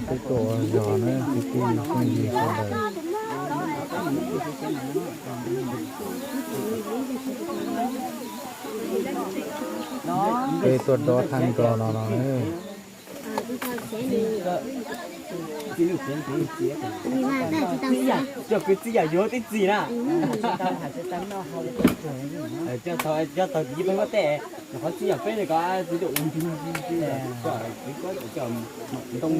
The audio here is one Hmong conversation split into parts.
Peb tuaj ua zog na kwv tij phooj ywg sawv daws. Peb tuaj dob thaj nrho no no na. Cov kwv tij yam yuav tib txig na. Coj tau cov tib peb muab tej, qhov txij yam peb ko txi ntoo.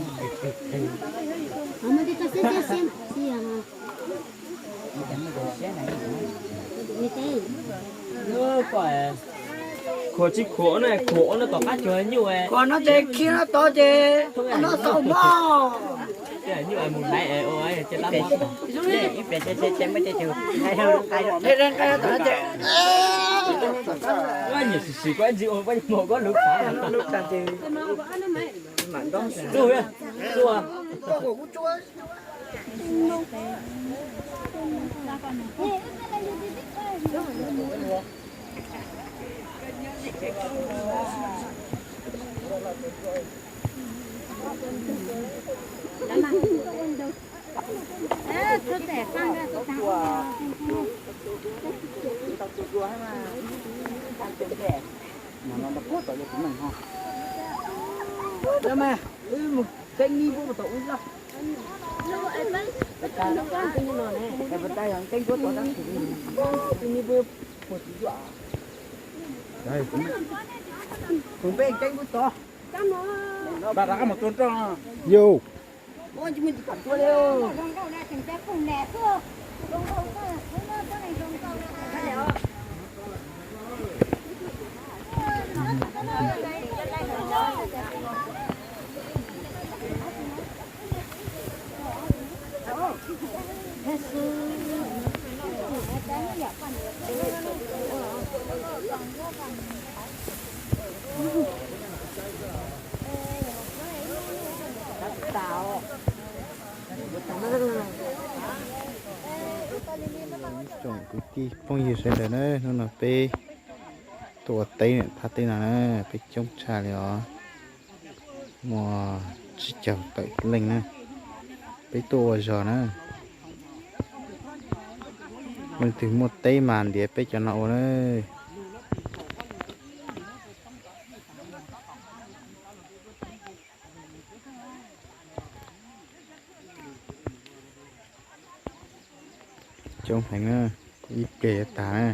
Khuam tsis khuam no, khuam no tom qab tsuas nyuj. Khuam no ces khi no tod ces no xaus mog. Nyuj mus laiv ua ib pem ces muab ces nqaij tom ces. Nyiam sim sim koj ntsis ua pab mos koj lub tag. Lub tag ces mam nto. Mas no puag tom yog tus neeg ho. Mas wb mus teeb nib puab puag tom ub loj. Teeb puab tom tab sis nib puab puag tsis yuam. Tus npej teeb puab tod. Rov qab mus tua nroj. Yus. Tsoom kwv tij phooj ywg sawv daws na, hnub no peb tuaj ua teb niam phaj teb no na, peb coob tshaj li os. Muaj tsib caug tawm leej na, peb tuaj ua zog na. Leej twg muaj teb mas ntiav peb cov no ua na. Coob heev na, ib pliag yuav tag na.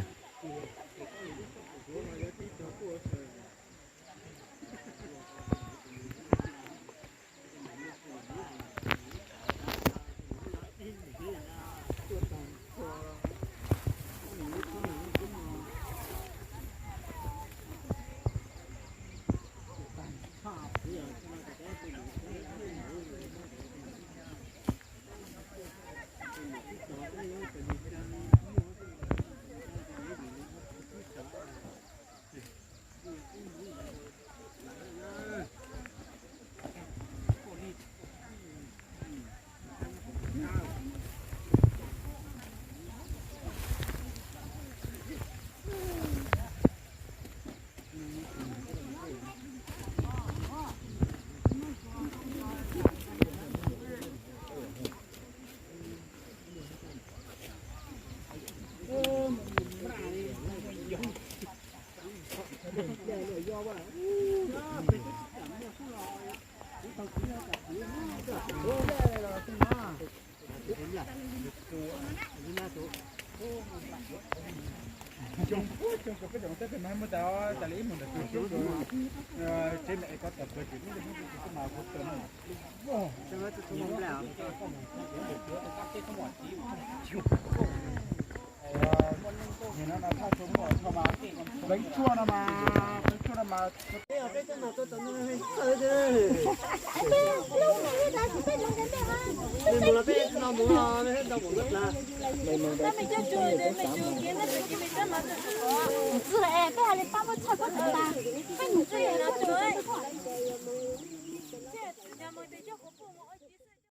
Pleev tshuaj no mas, pleev tshuaj no mas.